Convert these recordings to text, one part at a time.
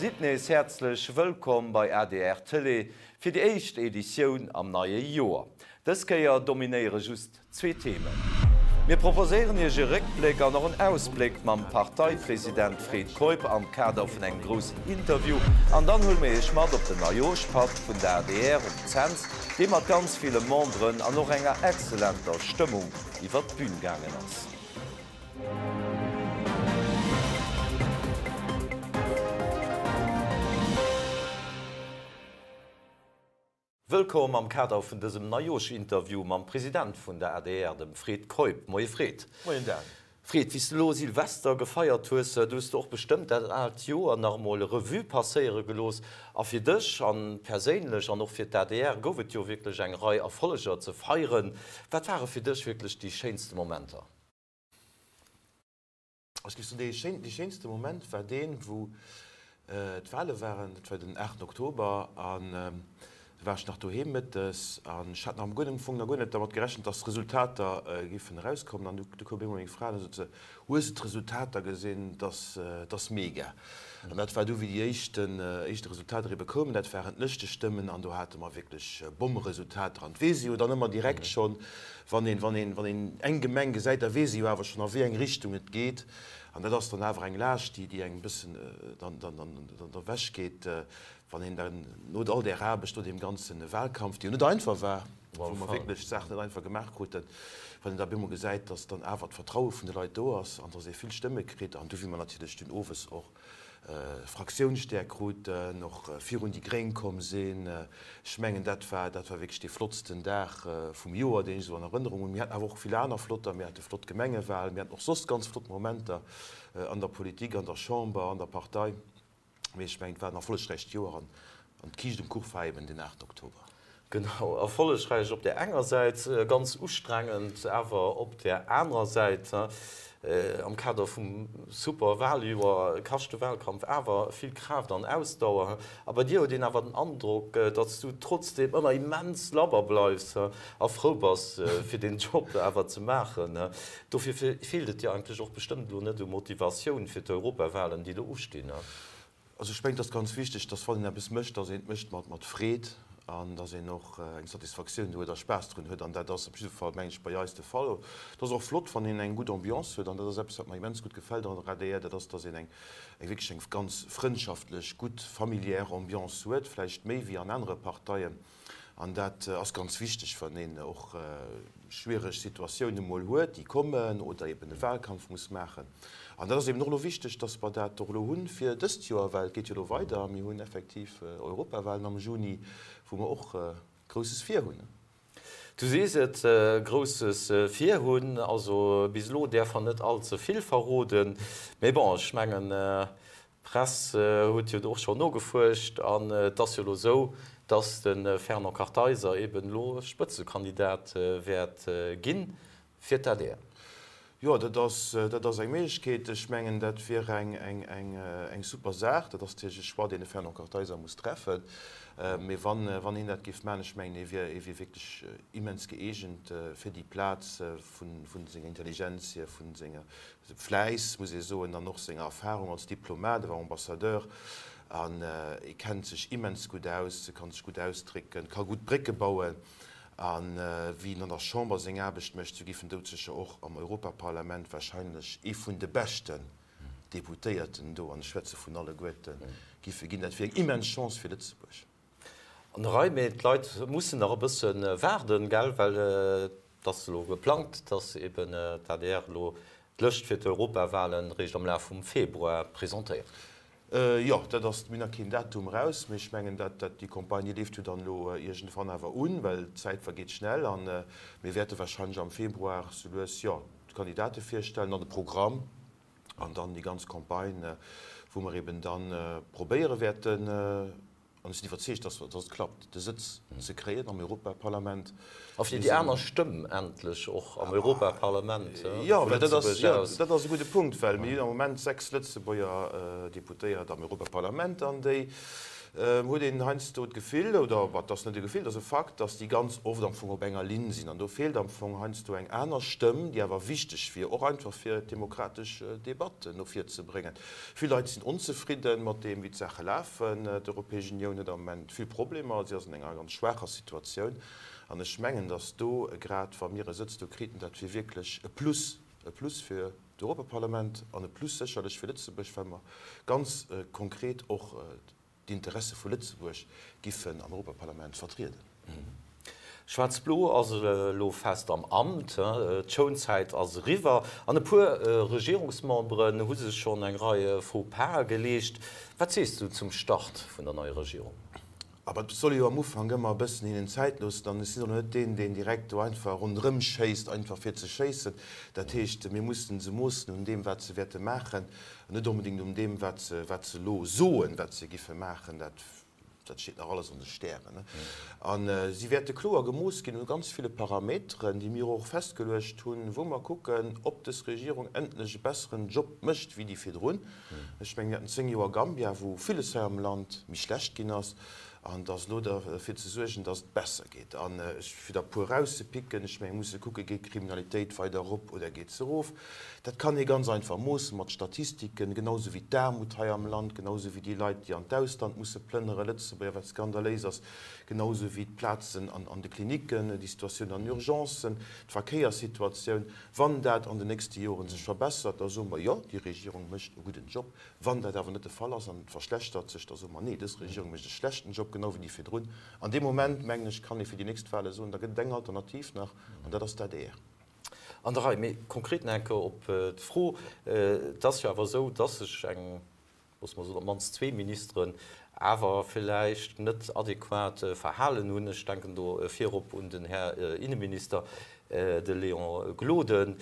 Sidd nees häerzlech wëllkomm bei adr Tëlee fir déi éischt Editioun am neie Joer. Dës Kéier dominéiere just zwee Themen. Mir proposéieren Iech e Réckbléck an och en Ausbléck mam Parteipresident Fred Keup am Kader vun engem groussen Interview. An dann huele mir Iech mat op den Neijooschpatt vun der adr um Cents, dee mat ganz ville Memberen an och enger excellenter Stëmmung iwwer d'Bün gaangen ass. Wëllkomm am Kader vun dësem Neijooschinterview mam President vun der adr, dem Fred Keup. Moie Fred. Moien Dan. Fred, wéi s de elo Silvester gefeiert hues, du hues de och bestëmmt dat aalt Joer nach emol Revue passéiere gelooss. A fir dech an perséinlech an och fir d'ADR gouf et jo wierklech eng Rei Erfolleger ze feieren. Wat ware fir dech wierklech déi schéinste Momenter? Ech géif soen, dee schéinste Moment war deen, wou d'Wale waren. Dat war den 8 Oktober an do war ech nach doheem mëttes an ech hat nach am Fong nach guer net dermat gerechent, datt d'Resultater géifen erauskommen. An du koum op eemol meng Fra an du sot se, Hues de d'Resultater gesinn? Dat ass mega. An dat war du, wéi déi éischten Resultater ebe koumen. Dat waren d'Lëschtestëmmen an do hate mer wierklech Bommeresultater. An et weess ee jo dann ëmmer direkt schonn, Wann een, wann een, wann een eng Gemeng gesäit, da weess ee jo awer schonn, a wéi eng Richtung et geet. An dat ass dann awer eng Laascht, déi, déi engem e bëssen dann, dann, dann, dann ewechgeet, wann een dann no all där Aarbecht, no deem ganze Wahlkampf, dee jo net einfach war, wou mer wierklech d'Saach net einfach gemaach kruten, wann een da op eemol gesäit, dass dann awer d'Vertraue vun de Leit do ass an dass ee vill Stëmme kritt. An du wéi mer natierlech dunn owes och Fraktiounsstäerkt kruten, och virun déi Gréng komm sinn. Ech mengen, dat war, dat war wierklech dee flottsten Dag vum Joer, deen ech esou an Erënnerung hunn. Mir haten awer och vill aner flotter, mir hate flott Gemengewahlen, mir haten och soss ganz flott Momenter an der Politik, an der Chamber, an der Partei. Mee ech mengen, et war en erfollegräicht Joer an d'Kiischt um Kuch war eben den 8 Oktober. Genau, erfollegräich op där enger Säit, ganz ustrengend awer op där anerer Säit. Am Kader vum super Waljoer kascht de Walkampf awer vill Kraaft an Ausdauer. A bei dir huet een awer den Androck, datt s du trotzdeem ëmmer immens labber bleifs a frou bass, fir deen Job awer ze maachen. Dofir feelt et dir eigentlech och bestëmmt elo net u Motivatioun fir d'Europawalen, déi elo ustinn. Also ech mengen, et ass ganz wichteg, dass wann een eppes mécht, dass een et mécht mat Freed an dass een och eng Satisfaktioun do huet a Spaass drun huet. An dat ass op jidde Fall, mengen ech, bei eis de Fall. Et ass och flott, wann een eng gutt Ambiance huet an dat ass eppes, wat mer immens gutt gefält an der adr, dat ass, dass een eng wierklech eng ganz frëndschaftlech, gutt, familiär Ambiance huet, vläicht méi wéi an anere Parteien. An dat ass ganz wichteg, wann een och schwiereg Situatioune mol huet, déi kommen, oder eben e Wahlkampf muss maachen. An dat ass eben och elo wichteg, dass mer dat och elo hunn fir dëst Joer, well et geet jo elo weider. Mir hunn effektiv Europawahlen am Juni, wou mer och Grousses virhunn. Du sees et, Grousses virhunn. Also bis elo däerf mer net all ze vill verroden. Mee bon, ech mengen, D'Press huet jo do och schonn nogefuerscht an et ass jo elo esou, datt de Fernand Kartheiser eben elo Spëtzekandidat wäert gi fir d'ADR. Jo, dat ass, dat ass eng Méiglechkeet. Ech mengen, dat wier eng, eng, eng, eng super Saach. Dat ass natierlech e Choix, deen de Fernand Kartheiser muss treffen. Mee wann, wann hien dat géif maachen, ech mengen, hie wier, hie wier wierklech immens gëeegent fir déi Plaz, vun, vun senger Intelligenz hier, vun senger Fläiss, muss ee soen, an och senger Erfahrung als Diplomat, e war Ambassadeur an e kennt sech immens gutt aus, e kann sech gutt ausdrécken, ka gutt Brécke bauen. A wéi en an der Chamber seng Aarbecht mécht, sou géif en doudsécher och am Europaparlament wahrscheinlech ee vun de beschten Deputéierten do, an ech schwätze vun alleguerten, géife ginn. Dat wier eng immens Chance fir Lëtzebuerg. An der Rei, mee d'Leit mussen nach e bësse waarden, gell, well et ass elo geplangt, datt eben d'ADR elo d'Lëscht fir d'Europawahlen eréischt am Laf vum Februar presentéiert. Jo, dat ass, mir hunn nach keen Datum eraus, mee ech mengen, dat, dat, déi Campagne, déi leeft jo dann elo iergendwann awer un, well d'Zäit vergeet schnell a mir wäerte wahrscheinlech am Februar sou lues, jo, d'Kandidate virstellen an de Programm. An dann déi ganz Campagne, wou mer eben dann probéiere wäerten, an ech sinn iwwerzeegt, dass et klappt, de Sëtz ze kréien am Europaparlament. A fir déi aner Stëmm endlech och am Europaparlament vu Lëtzebuerg aus. Jo, dat ass e gudde Punkt, well mir hunn am Moment 6 Lëtzebuerger Deputéiert am Europaparlament an déi. Huet een heiansdo d'Gefill, oder et ass net e Gefill, et ass e Fakt, datt déi ganz oft am Fong op enger Linn sinn. An do feelt am Fong heiansdo eng aner Stëmm, déi awer wichteg wier, och einfach fir d'demokratesch Debatt no vir ze bréngen. Vill Leit sinn onzefridde mat deem, wéi d'Saache lafen. D'Europäesch Unioun huet am Moment vill Problemer, si ass an enger ganz schwaacher Situatioun. An ech mengen, datt do, grad wa mir e Sëtz do kriten, dat wier wierklech e Plus, e Plus fir d'Europaparlament an e Plus sécherlech fir Lëtzebuerg, well mer ganz konkret och d'Interesse vu Lëtzebuerg giffen am Europaparlament vertrieden. Schwaarz-Blo ass elo fest am Amt, d'Schounzäit ass eriwwer an e puer Regierungsmemberen hu sech schonn eng Rei Faux-pas geleescht. Wat sees du zum Start vun der neier Regierung? Awer et soll ee jo am Ufank ëmmer e bëssen hinnen Zäit loossen. An ech sinn och net deen, deen direkt do einfach ronderëm schéisst, einfach fir ze schéissen. Dat heescht, mir mussen se moossen un deem, wat se wäerte maachen, an net onbedéngt un deem, wat se, wat se elo soen, wat se giffe maachen. Dat, dat steet nach alles an de Stären. A si wäerte kloer gemooss ginn u ganz ville Parameteren, déi mir och festgeluecht hunn, wou mer kucken, ob dës Regierung endlech e besseren Job mécht wéi déi virdrun. Ech mengen, mir haten 10 Joer Gambia, wou villes hei am Land méi schlecht ginn ass, an et ass elo derfir ze suergen, datt et besser geet. An ech, fir der e puer erauszepicken, ech mengen, mir musse kucken, Geet d'Kriminalitéit weider erop oder geet se erof? Dat kann ee ganz einfach moosse mat Statistiken, genau esou wéi d'Aarmut hei am Land, genau esou wéi déi Leit, déi an d'Ausland musse plënnere, Lëtzebuerger, wat skandaléis ass, genau esou wéi d'Plazen an de Klinicken, déi Situatioun an den Urgencen, d'Verkéierssituatioun. Wann dat an den nächste Joren sech verbessert, da soe mer, jo, déi Regierung mécht e gudden Job. Wann dat awer net de Fall ass an et verschlechtert sech, da soe mer, nee, dës Regierung mécht e schlechten Job, genau wéi déi virdrun. An dee Moment, mengen ech, kann ee fir déi nächst Wahle soen, da gëtt et eng Alternativ nach, an dat ass d'ADR. An der Rei. Mee konkret nach eng Kéier op d'Fro, Et ass jo awer esou, dass sech eng loosse mer soen, op d'mannst zwee Ministeren awer villäicht net adequat verhalen hunn. Ech denken do virop un den Här Inneminister, de Léon Gloden.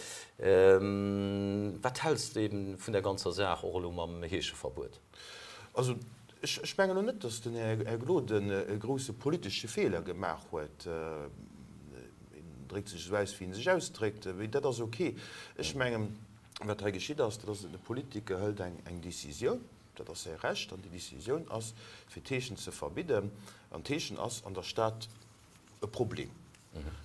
Wat häls de eben vun där ganzer Saach, och elo mam Heescheverbuet? Also ech mengen elo net, datt den Här Gloden e grousse politesche Feeler gemaach huet. En dréckt sech esou aus, wéi en sech ausdréckt, mee dat ass ok. Ech mengen, Wat hei geschitt ass, dat ass, de Politiker hëlt eng Décisioun, dat ass säi Recht, an déi Décisioun ass, fir d'Heeschen ze verbidden. An d'Heeschen ass an der Stad e Problem,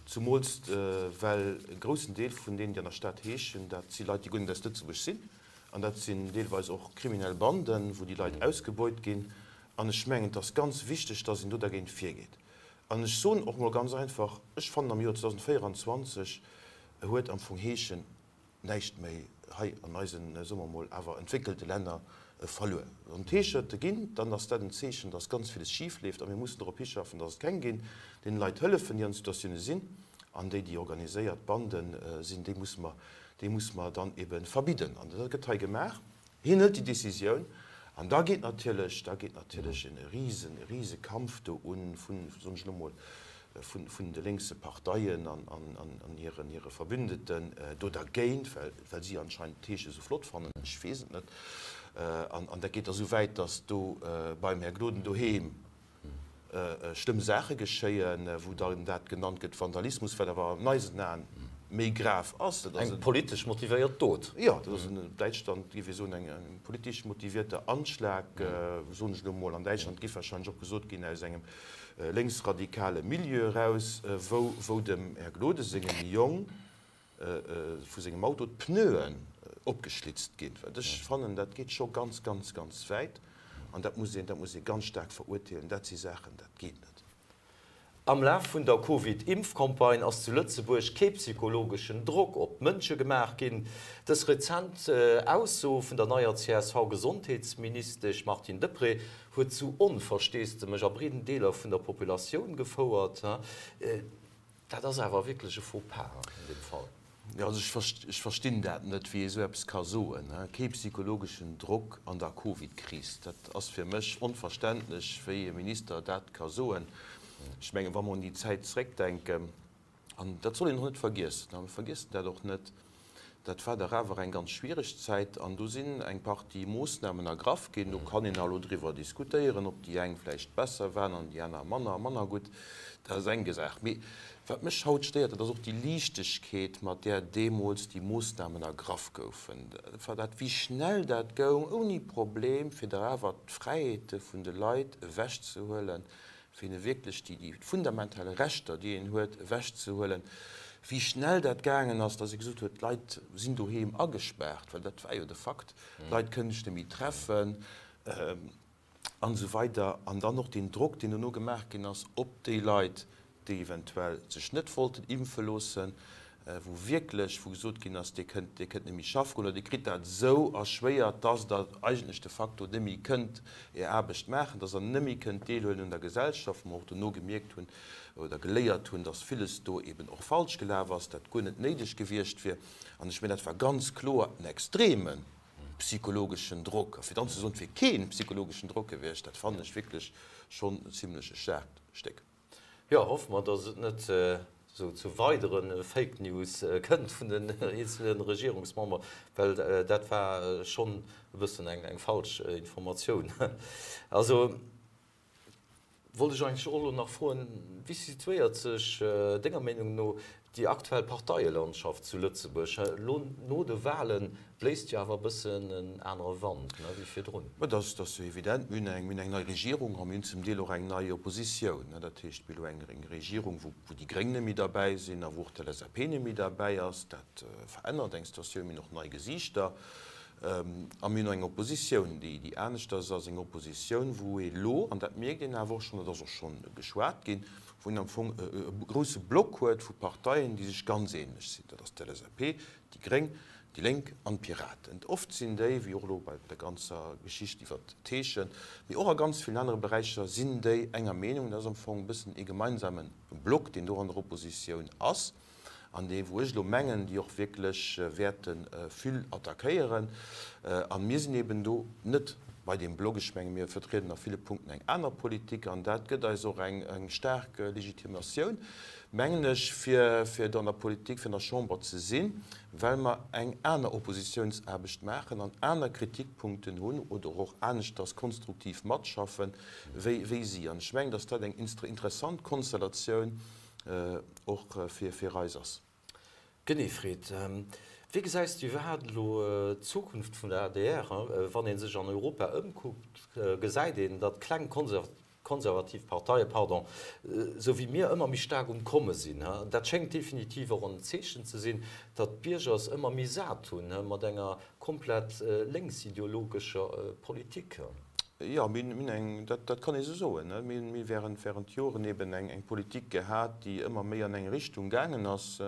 zumools well e groussen Deel vun deenen, déi an der Stad heeschen, dat si Leit, déi guer net aus Lëtzebuerg sinn, an dat sinn deelweis och kriminell Banden, wou déi Leit ausgebeut ginn. An ech mengen, et ass ganz wichteg, dass een do dergéint virgeet. An ech soen och mol ganz einfach, ech fannen, am Joer 2024 huet am Fong Heeschen näischt méi hei an eisen, soe mer emol, awer entwéckelte Länner verluer. Wann d'Heescherte ginn, dann ass dat en Zeechen, dass ganz villes schif leeft a mir mussen dorop hischaffen, dass et keng ginn. Deene Leit hëllefen, déi an Situatioune sinn, an déi, déi organiséiert Bande sinn, déi musse mer, déi musse mer dann ebe verbidden. An dat gëtt hei gemaach. Hien hëlt déi Décisioun an da geet natierlech, da geet natierlech e risen, e rise Kampf do un vun, soen ech elo mol, vun, vun de lénkse Parteien an, an, an, an hiren, hire Verbündeten do dergéint, well, well si anscheinend d'Heesche sou flott fannen, ech weess et net. An, an dat geet da sou wäit, datt do beim Här Gloden doheem schlëmm Saache geschéien, wou dann dat genannt gëtt Vandalismus, wat awer an eisen Aen méi grav ass. Dat ass Eng politesch motivéiert Dot. Jo, dat ass an Däitschland, géif ee soen, eng politesch motivierter Anschlag, soen ech elo mol. An Däitschland géif warscheinlech och gesot ginn, aus engem lénksradikale Milieu eraus, wou, wou dem Här Gloden sengem Jong vu sengem Auto d'Pneuen opgeschlitzt ginn. Wat ech fannen, dat geet scho ganz, ganz, ganz wäit an dat muss een, dat muss ee ganz staark verurteelen. Dat si Saachen, dat geet net. Am Laf vun der Covid-Impfcampagne ass zu Lëtzebuerg kee psychologeschen Drock op d'Mënsche gemaach ginn. Dës rezent Ausso vun der neier CSV-Gesondheetsministesch Martine Deprez huet zu Onversteesdemech a breeden Deeler vun der Populatioun gefouert. Dat ass awer wierklech e Faux pas an deem Fall. Jo, also ech verstinn dat net, wéi ee sou eppes ka soen. Kee psychologeschen Drock an der Covid-Kris, dat ass fir mech onverständlech, wéi e Minister dat ka soen. Ech mengen, wa mer un déi Zäit zréckdenken, an dat soll een och net vergiessen, a mir vergiessen dat och net, Dat war dach awer eng ganz schwiereg Zäit an do sinn eng Partie Moossnamen ergraff ginn. Do kann een elo driwwer diskutéieren, ob déi eng vläicht besser waren an déi aner manner, manner gutt. Dat ass eng Saach. Mee wat mech haut stéiert, dat ass och déi Liichtegkeet, mat där deemools déi Moossnamen ergraff goufen. Dat, wéi schnell dat goung, ouni Problem, fir dach awer d'Fräiheete vun de Leit ewechzehuelen, fir hinne wierklech déi fundamental Rechter, déi een huet, ewechzehuelen, wéi schnell dat gaangen ass, datt ee gesot huet, d'Leit sinn doheem agespaart, well dat war jo de Fakt, d'Leit kënnen sech net méi treffen an esou weider. An dann och deen Drock, deen dono gemaach ginn ass op déi Leit, déi eventuell sech net wollten impfe loossen, wou wierklech, wou gesot ginn ass, Dir kënnt, Dir kënnt net méi schaffe goen oder Dir kritt dat esou erschwéiert, dass Der eigentlech de facto net méi kënnt Är Aarbecht maachen, dass Der net méi kënnt deelhuelen un der Gesellschaft, wou mer och dono gemierkt hunn oder geléiert hunn, dass villes do eben och falsch gelaf ass, dat guer net néideg gewiescht wier. An ech mengen, dat war ganz kloer en extreme psychologeschen Drock. A fir dann ze soen, et wier kee psychologeschen Drock gewiescht, dat fannen ech wierklech schonn e zimlech staarkt Stéck. Jo, hoffe mer, dass et net esou zu weidere Fake News kënnt vun den eenzele Regierungsmemberen, well dat war schonn e bëssen eng falsch Informatioun. Also wollt ech eigentlech och elo nach froen, Wéi situéiert sech denger Meenung no déi aktuell Parteielandschaft zu Lëtzebuerg? Elo no de Wahlen bléist jo awer e bëssen en anere Wand, ne, wéi virdrun. Mä dat ass jo evident. Mir hunn eng, mir hunn eng nei Regierung a mir hunn zum Deel och eng nei Oppositioun. Dat heescht, mir hu elo eng Regierung, wou déi Gréng net méi derbäi sinn a wou och d'LSAP net méi derbäi ass. Dat verännert eng Situatioun. Mir hunn och nei Gesiichter. A mir hunn och eng Oppositioun, déi, déi aneschters ass, eng Oppositioun, wou ee elo, an dat mierkt een awer och schonn, dat ass och schonn geschwat ginn, wou een am Fong e grouse Block huet vu Parteien, déi sech ganz ähnlech sinn. Dat ass d'LSAP, déi Gréng, déi Lénk an d'Piraten. Oft sinn déi, wéi och elo bei der ganzer Geschicht iwwert d'Heeschen, mee och a ganz villen anere Beräicher, sinn déi enger Meenung. Dat ass am Fong e bëssen ee gemeinsame Block, deen do an der Oppositioun ass. an déi wou ech elo mengen, déi och wierklech wäerte vill attackéieren. A mir sinn eben do net bei deem Block. Ech menge mir vertrieden a ville Punkten eng aner Politik an dat gëtt eis och eng staark Legitimatioun, mengen ech, fir do an der Politik, fir an der Chamber ze sinn, well mer eng aner Oppositiounsaarbecht maachen an aner Kritikpunkten hunn oder och aneschters konstruktiv matschaffen, wéi si. An ech mengen, datt dat eng interessant Konstellatioun och fir eis ass. Genee, Fred. Wéi gesäis du iwwerhaapt elo d'Zukunft vun der adr? Wann ee sech an Europa ëmkuckt, gesäit een, datt kleng konservativ Parteie, pardon, esou wéi mir, ëmmer méi staark um Komme sinn. Dat schéngt definitiv och en Zeechen ze sinn, datt d'Bierger es ëmmer méi sat hunn mat enger komplett lénksideologescher Politik. Jo, mir hunn eng, dat kann ee sou soen, mir hunn während, während Joren eben eng, eng Politik gehat, déi ëmmer méi an eng Richtung gaangen ass.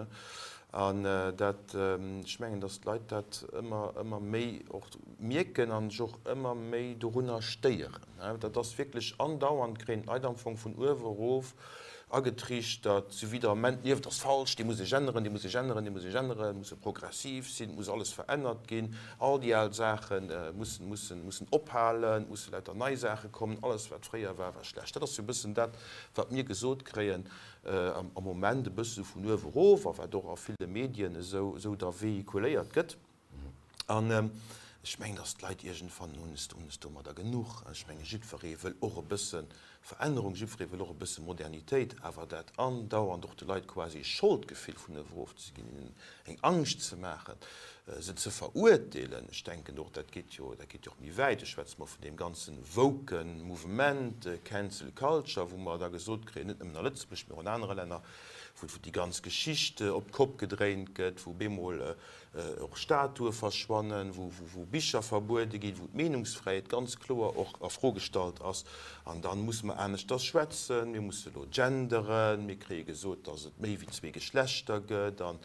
An dat, ech mengen, datt d'Leit dat ëmmer, ëmmer méi och mierken a sech och ëmmer méi dorunner stéieren. Dat ass wierklech andauernd, kréien d'Leit am Fong vun uewe erof agetriichtert, sou wéi der Ament lieft, ass falsch, dee muss sech änneren, dee muss sech änneren, dee muss sech änneren, et muss e progressiv sinn, et muss alles verännert ginn, all déi al Saache mussen, mussen, mussen ophalen, et musse lauter nei Saache kommen, alles wat fréier war, war schlecht. Dat ass sou e bëssen dat, wat mir gesot kréien am Moment, e bësse sou vun uewe erof a wat och a ville Medien esou, esou da véhiculéiert gëtt. An ech mengen, datt d'Leit iergendwann hunn es hunn es domadder genuch. Ech menge jiddweree wëll och e bësse Verännerung, jiddweree wëll och e bësse Modernitéit, awer dat andauernd och de Leit quasi e Scholdgefill vun uewe erof ze ginn, hinnen eng Angscht ze maachen, se ze verurteelen, ech denken och, dat geet jo, dat geet jo och méi wäit, ech schwätze mol vun deem ganze woke Mouvement, Cancel Culture, wou mer da gesot kréien, net nëmmen a Lëtzebuerg, mee och an anere Länner, wou déi ganz Geschicht op d'Kopp gedréint gëtt, wou bemol och Statue verschwannen, wou Bicher verbuede ginn, wou d'Meenungsfräiheet ganz kloer och a Fro gestallt ass. An dann musse mer aneschters schwätzen, mir musse elo genderen, mir kréie gesot, datt et méi wéi zwee Geschlechter gëtt an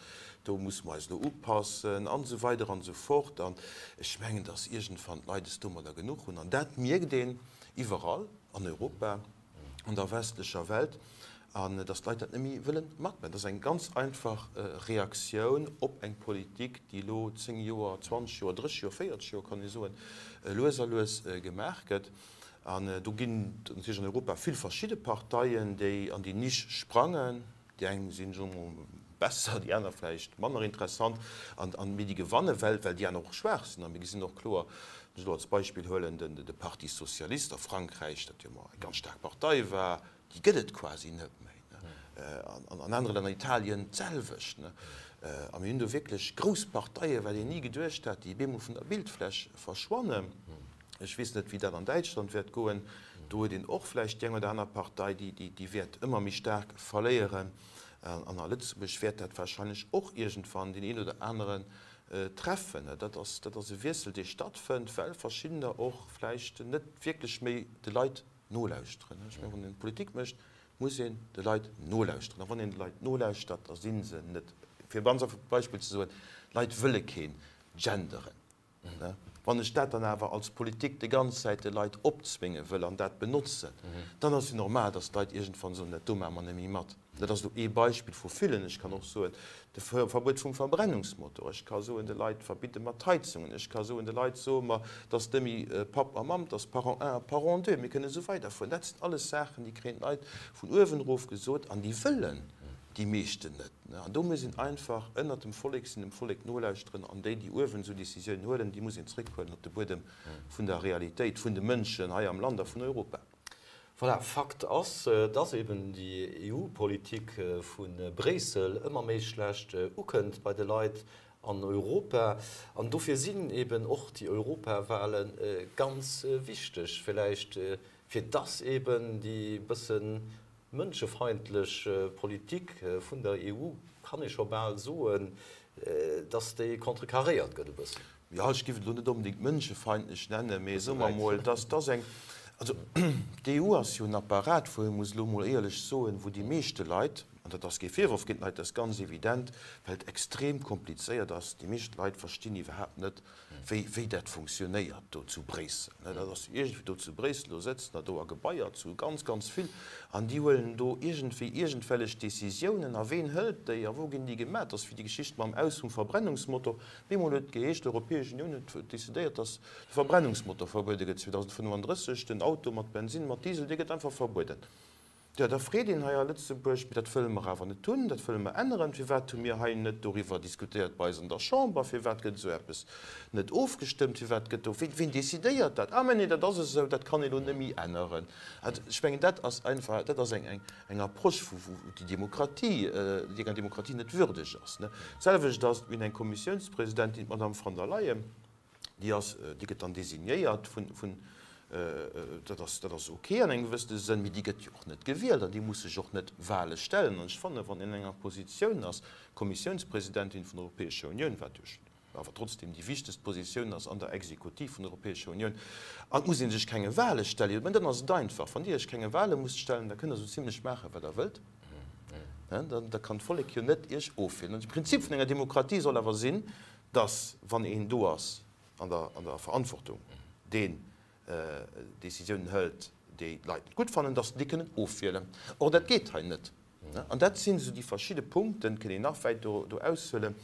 do musse mer eis elo upassen an esou weider an esou fort. An ech mengen, datt iergendwann d'Leit es domadder genuch hunn. An dat mierkt een iwwerall an Europa. an der westlecher Welt, an datt d'Leit dat net méi wëlle matmaachen. Dat ass eng ganz einfach Reaktioun op eng Politik, déi elo 10 Joer, 20 Joer, 30 Joer, 40 Joer, kann ee soen, lues a lues gemaach gëtt. An do ginn et natierlech an Europa vill verschidde Parteien, déi an déi Nisch sprangen. Déi eng sinn, soe mer mol, besser, déi aner vläicht manner interessant, an, an, mee déi gewanne well, well déi aner och schwaach sinn. A mir gesinn och kloer, wann ech elo als Beispill huelen den, de Parti Socialiste a Frankräich, dat jo emmer eng ganz staark Partei war, déi gëtt et quasi net méi. An an anere Länner, Italien d'selwecht. A mir hunn do wierklech grouss Parteien, wat een ni geduecht hat, déi op eemol vun der Bildfläch verschwannen. Ech weess net, wéi dat an Däitschland wäert goen. Do huet een och vläicht déi eng oder aner Partei, déi wäert ëmmer méi staark verléieren. An a Lëtzebuerg wäert dat wahrscheinlech och iergendwann deen een oder aneren treffen. Dat ass, dat ass e Wiessel, dee stattfënnt, well verschiddener och vläicht net wierklech méi de Leit nolauschteren. Ech mengen, wann een Politik mécht, muss een de Leit nolauschteren. A wann een de Leit nolauschtert, da si se net, fir e ganz einfacht Beispill ze soen, d'Leit wëlle keen genderen. Wann ech dat dann awer als Politik déi ganz Zäit de Leit opzwénge wëll an dat benotzen, dann ass jo normal, datt d'Leit iergendwann soen, dat do maache mer net méi mat. Dat ass elo ee Beispill vu villen. Ech kann och soen, de Verbuet vum Verbrennungsmotor. Ech ka soen, de Leit verbidde mer d'Heizungen. Ech ka soen, de Leit soe mer, dass net méi Papp a Mamm, dass Parent un a Parent deux. Mir kënnen esou weiderfueren. Dat sinn alles Saachen, déi kréien d'Leit vun uewen erof gesot an déi wëllen déi meeschten net. An do muss een einfach ënnert dem Vollek sinn, dem Vollek nolauschteren an déi, déi uewen esou Décisiounen huelen, déi muss een zréckhuelen op de Buedem vun der Realitéit vun de Mënschen hei am Land a vun Europa. Voilà, Fakt ass, dass eben déi EU-Politik vu Bréissel ëmmer méi schlecht ukënnt bei de Leit an Europa. An dofir sinn eben och déi Europawale ganz wichteg, villäicht fir dass eben déi bësse mënschefeindlech Politik vun der EU, kann ee scho bal soen, dass déi contrecarréiert gëtt e bëssen. Jo, ech géif et elo net onbedéngt mënschefeindlech nennen, mee soe mer emol, dass dass eng, also d'EU ass jo en Apparat, wou ee muss elo emol éierlech soen, wou déi meeschte Leit, an dat ass kee Virworf géint d'Leit, dat ass ganz evident, well et extrem komplizéiert ass, déi meescht Leit verstinn iwwerhaapt net, wéi, wéi dat funktionéiert do zu Bréissel. Dat ass iergendwéi do zu Bréissel, do sëtzen der do a Gebaier zu ganz, ganz vill an déi huelen do iergendwéi iergendwellech Décisiounen a ween hëlt déi a wou ginn déi gemaach? Dat ass wéi déi Geschicht mam Aus vum Verbrennungsmotor. Bemol huet et geheescht, d'Europäesch Unioun huet decidéiert, datt de Verbrennungsmotor verbuede gëtt 2035, den Auto mat Bensinn, mat Diesel, dee gëtt einfach verbueden. Jo, da freet een hei a Lëtzebuerg, mee dat wëlle mer awer net hunn, dat wëlle mer änneren. Firwat hu mir hei net doriwwer diskutéiert bei eis an der Chamber? Firwat gëtt esou eppes net ofgestëmmt? Firwat gëtt do, wien decidéiert dat? Ah, mä nee, dat ass esou, dat kann een elo net méi änneren. Also ech mengen, dat ass einfach, dat ass eng, eng, eng Approche, wou, wou déi Demokratie, déi enger Demokratie net würdeg ass. D'selwecht ass et, mir hunn eng Kommissiounspresidentin, d'Madame von der Leyen, déi ass, déi gëtt dann designéiert vun, vun, dat ass, dat ass ok an engem gewëssene Sënn, mee déi gëtt jo och net gewielt an déi muss sech och net Wahle stellen. An ech fannen, wann een an enger Positioun ass, Kommissiounspresidentin vun der Europäescher Unioun, wat jo awer trotzdem déi wichtegst Positioun ass an der Exekutiv vun der Europäescher Unioun, an et muss ee sech kenge Wahle stellen, jo, mä dann ass et einfach, wann Dir Iech kenge Wahle musst stellen, da kënnt Der esou zimlech maachen, wat Der wëllt, da kann d'Vollek jo net Iech ofwielen. An de Prinzip vun enger Demokratie soll awer sinn, dass, wann een do ass an der, an der Verantwortung, deen Décisiounen hëlt, déi d'Leit net gutt fannen, dass se déi kënnen ofwielen. Or, dat geet hei net. An dat sinn esou déi verschidde Punkten, kënnt een nach wäit do, do aushuelen,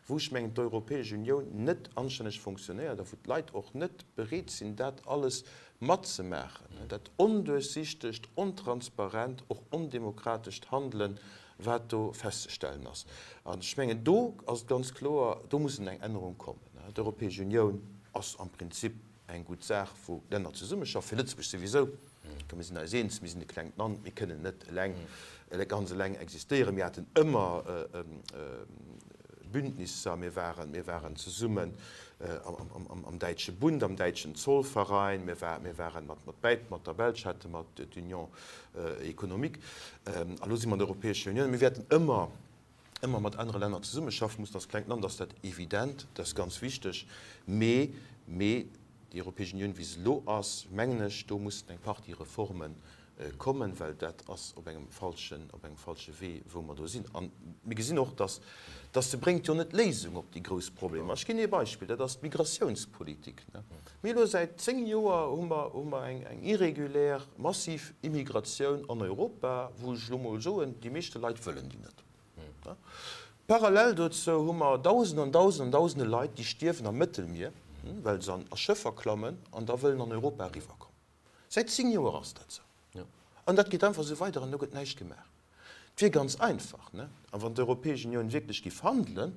wou ech mengen, d'Europäesch Unioun net anstänneg fonctionnéiert a wou d'Leit och net bereet sinn, dat alles matzemaachen, dat onduerchsichtegt, ontransparent, och ondemokratescht Handelen, wat do festzestellen ass. An ech mengen, do ass et ganz kloer, do muss eng Ännerung kommen. D'Europäesch Unioun ass am Prinzip eng gutt Saach, wou d'Länner zesummeschaffen, fir Lëtzebuerg souwisou, mir sinn eis eens, mir sinn e klengt Land, mir kënnen net eleng, ganz eleng existéieren. Mir haten ëmmer Bündnisser, mir waren, mir waren zesummen am däitsche Bund, am däitschen Zollverein, mir waren mat, mat der Belsch hate mer d'Union économique, a lo si mer an der Europäescher Unioun. Mir wäerten ëmmer, ëmmer mat anere Länner zesummeschaffen mussen. Als klengt Land ass dat evident, dat ass ganz wichteg. Mee, mee déi Europäesch Unioun, wéi se elo ass, mengen ech, do mussen eng Partie Reforme kommen, well dat ass op engem falschen, op engem falsche Wee, wou mer do sinn. A mir gesinn och, dass, dass se bréngt jo net d'Léisung op déi grouss Problemer. Ech ginn ee Beispill, dat ass d'Migratiounspolitik. Mir elo säit 10 Joer hu mer, hu mer eng, eng irregulär, massiv Immigratioun an Europa, wou ech elo mol soen, déi meeschte Leit wëllen déi net. Parallel dozou hu mer Dausende an Dausende an Dausende Leit, déi stierwen am Mëttelmier, well se an a Schëffer klammen an da wëllen an Europa eriwwerkommen. Säit 10 Joer ass dat esou. An dat geet einfach esou weider an do gëtt näischt gemaach. Et wier ganz einfach, ne? A wann d'Europäesch Unioun wierklech giff handelen,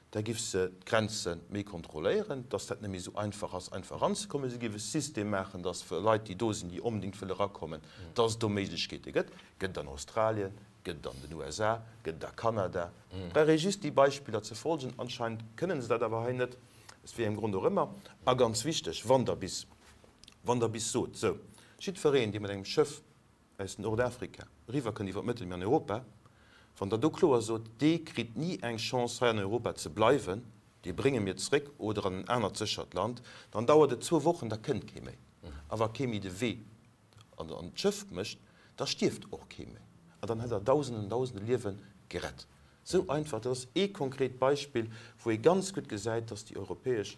da giff se d'Grenze méi kontrolléieren, dass dat net méi esou einfach ass, einfach eranzekommen. Si giff e System maachen, dass fir Leit, déi do sinn, déi onbedéngt wëlle erakommen, dass et do Méiglechkeete gëtt. Gëtt et an Australien, gëtt et an den USA, gëtt et a Kanada. Et brauch ee just déi Beispiller ze folgen. Anscheinend kënnen se dat awer hei net, aus wéi engem Grond och ëmmer. A ganz wichteg, wann Der bis, wann Der bis sot, sou, jiddwereen, dee mat engem Schëff aus Nordafrika eriwwer kënnt iwwer d'Mëttelmier an Europa, wann Der do kloer sot, dee kritt ni eng Chance hei an Europa ze bleiwen, dee brénge mir zréck oder an en anert séchert Land, dann dauert et zwou Wochen, da kënnt kee méi. A wa kee méi de Wee an d'Schëff mécht, da stierft och kee méi. An dann hätt Der Dausenden an Dausende Liewe gerett. Esou einfach. Dat ass ee konkret Beispill, wou ee ganz gutt gesäit, dass déi europäesch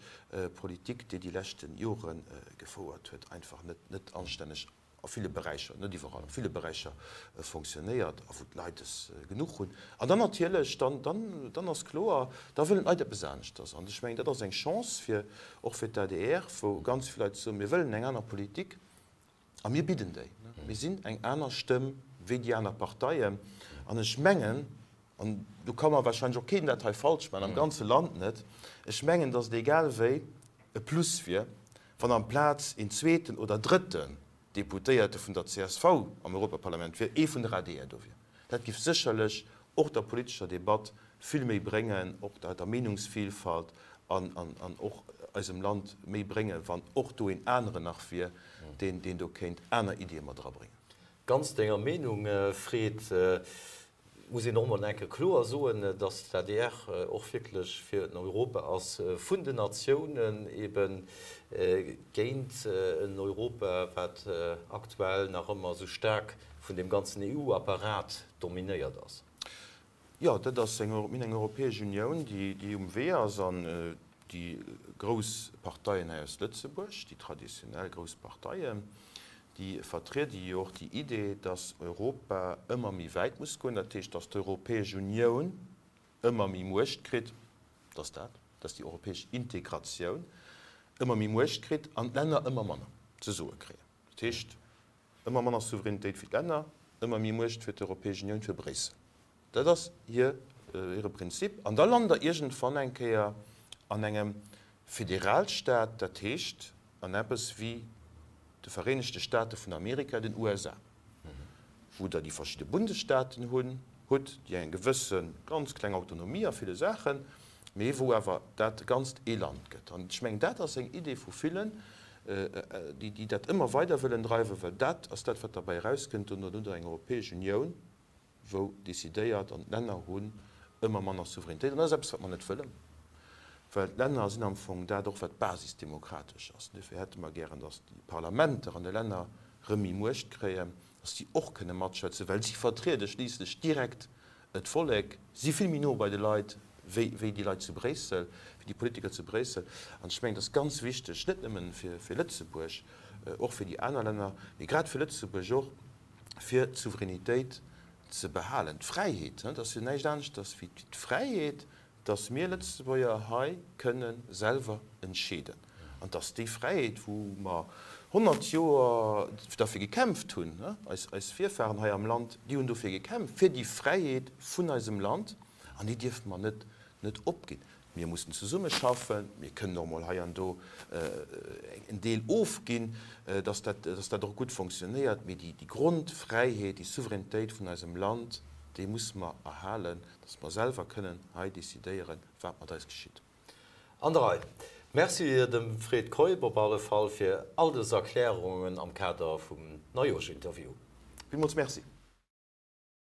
Politik, déi déi leschte Jore gefouert huet, einfach net anstänneg a ville Beräicher, net iwwerall, a ville Beräicher fonctionnéiert a wou d'Leit es genuch hunn. An dann natierlech, dann, dann, dann ass kloer, da wëllen d'Leit eppes aneschters. An ech mengen, dat ass eng Chance fir, och fir d'ADR, wou ganz vill Leit soen, mir wëllen eng aner Politik a mir bidden déi. Mir sinn eng aner Stëmm wéi déi aner Parteien. An ech mengen, an do ka mer wahrscheinlech och keen dat hei falsch maachen, am ganze Land net, ech mengen, datt et egal wéi e Plus wier, wann amplaz een zweeten oder drëtten Deputéierte vun der csv am Europaparlament wier, ee vun der adr do wier. Dat giff sécherlech och der politescher Debatt vill méi bréngen, och der Meenungsvielfalt an och eisem Land méi bréngen, wann och do een aneren nach wier, deen do kéint aner Iddie mat erabréngen. Ganz denger Meenung, Fred. Muss een och emol eng Kéier kloer soen, datt d'ADR och wierklech fir en Europa ass vun den Natiounen, ebe géint en Europa, wat aktuell nach ëmmer esou staark vun deem ganzen EU-Apparat dominéiert ass. Jo, dat ass eng, mir hunn eng Europäesch Unioun, déi um Wee ass an déi grouss Parteien hei aus Lëtzebuerg, déi traditionell grouss Parteien, Déi vertriede jo och déi Idee, datt Europa ëmmer méi wäit muss goen, dat heescht, datt d'Europäesch Unioun ëmmer méi Muecht kritt, datt dat, datt déi europäesch Integratioun ëmmer méi Muecht kritt an d'Länner ëmmer manner ze soe kréien. Dat heescht, ëmmer manner Souveränitéit fir d'Länner, ëmmer méi Muecht fir d'Europäesch Unioun, fir Bréissel. Dat ass hir, hire Prinzip. An da lant Der iergendwann eng Kéier an engem Federalstaat, dat heescht an eppes wéi de Vereenegte Staate vun Amerika, den USA, wou Der déi verschidde Bundesstaaten hunn, hutt, déi eng gewësse ganz kleng Autonomie a ville Saachen, mee wou awer dat Ganzt ee Land gëtt. An ech mengen, dat ass eng Idee vu villen, déi, déi dat ëmmer weider wëllen dreiwen, well dat ass dat, wat derbäi erauskënnt. Dono hutt Der eng Europäesch Unioun, wou decidéiert, an d'Länner hunn ëmmer manner Souveränitéit. An dat ass eppes, wat mer net wëllen, well d'Länner sinn am Fong dat och, wat basisdemokratesch ass. Duerfir hätte mer gären, datt déi Parlamenter an de Länner erëm méi Muecht kréien, datt si och kënne matschwätzen, well si vertriede schliisslech direkt d'Vollek, si vill méi no bei de Leit wéi wéi déi Leit zu Bréissel, wéi déi Politiker zu Bréissel. An ech mengen, et ass ganz wichteg, net nëmmen fir Lëtzebuerg, och fir déi aner Länner, mee grad fir Lëtzebuerg och, fir d'Souveränitéit ze behalen, d'Fräiheet, dat ass jo näischt aneschters wéi d'Fräiheet, dass mir Lëtzebuerger hei kënne selwer entscheeden. An dass déi Fräiheet, wou mer 100 Joer derfir gekämpft hunn, eis Virfahren hei am Land, déi hunn dofir gekämpft, fir déi Fräiheet vun eisem Land, an déi dierfe mer net net opginn. Mir mussen zesummeschaffen, mir kënnen och emol hei an do en Deel ofginn, dass dat, dass dat och gutt fonctionnéiert, mee déi Grondfräiheet, déi Souveränitéit vun eisem Land, déi musse mer erhalen, dass mer selwer kënnen hei decidéieren, wat mat eis geschitt. An der Rei. Merci dem Fred Keup op alle Fall fir all dës Erklärungen am Kader vum Neijoerschinterview. Villmools Merci.